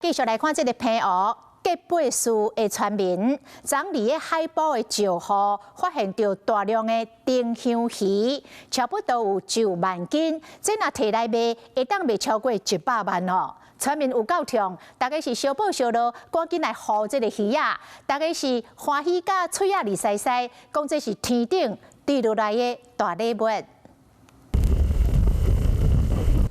繼續來看這个澎湖結背嶼的村民，昨佇咧海埔的石滬發現著大量的丁香魚，差不多有上萬斤，這若提來賣，會當賣超過100萬哦。村民有夠痛，大家是相報相落，趕緊來護這个魚仔，大家是歡喜甲喙仔膩澀澀，講這是天頂跌落來的大禮物。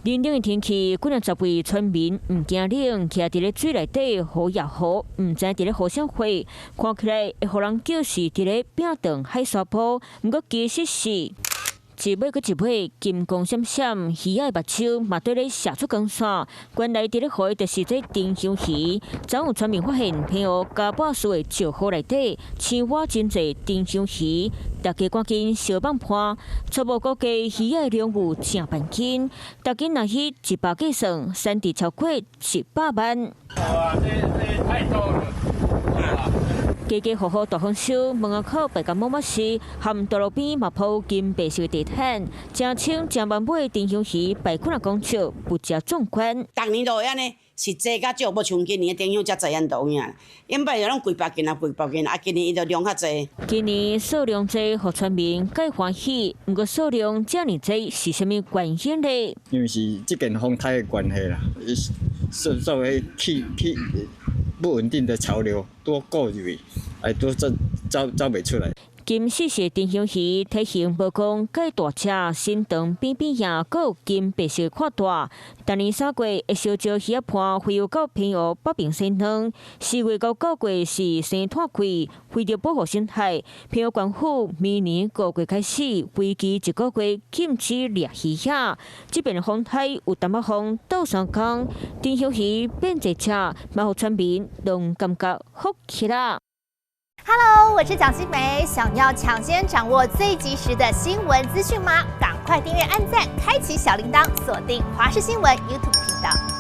冷冷的天氣，幾若十位村民毋驚冷，徛佇咧水內底護也護，毋知佇咧護啥貨，看起來會予人叫是佇咧餅腸海沙埔，毋過其實是一尾閣一尾金光閃閃，魚仔的目睭嘛綴咧射出光線。原來佇咧護的就是這丁香魚。昨有村民發現澎湖嘉背嶼的石滬內底青蛙真濟丁香魚，大家趕緊相幫盤，初步估計魚仔的量有成萬斤，逐斤若去100計算，產值超過100萬。哇，這太多了。家家戶戶大豐收，門仔口擺甲滿滿是，含道路邊嘛鋪金白色地毯，誠清誠完美的丁香魚擺幾若公尺，不食壯觀。逐年都會按呢，是濟較少，無像今年的丁香遮濟按多影。以擺就攏幾百斤啊，幾百斤啊，今年伊就量較濟。今年數量濟，予村民蓋歡喜。毋過數量遮爾濟是啥物原因呢？因為是這件風颱的關係啦，受彼氣氣不穩定的潮流多過濾，哎，都走走走袂出來。金絲色丁香魚體型無講蓋大隻，身長扁扁圓，閣有金白色闊大。逐年3月會燒石魚仔盤，洄游到澎湖北爿西軟；4月到9月是生湠季，為著保護生態，澎湖縣府明年5月開始，為期一個月禁止獵魚仔。這邊風颱有淡薄風鬥3工，丁香魚變濟隻，嘛予村民攏感覺福氣啦。 Hello，我是蔣新梅。想要搶先掌握最及時的新聞資訊嗎？趕快訂閱、按讚、開啟小鈴鐺，鎖定華視新聞 YouTube 頻道。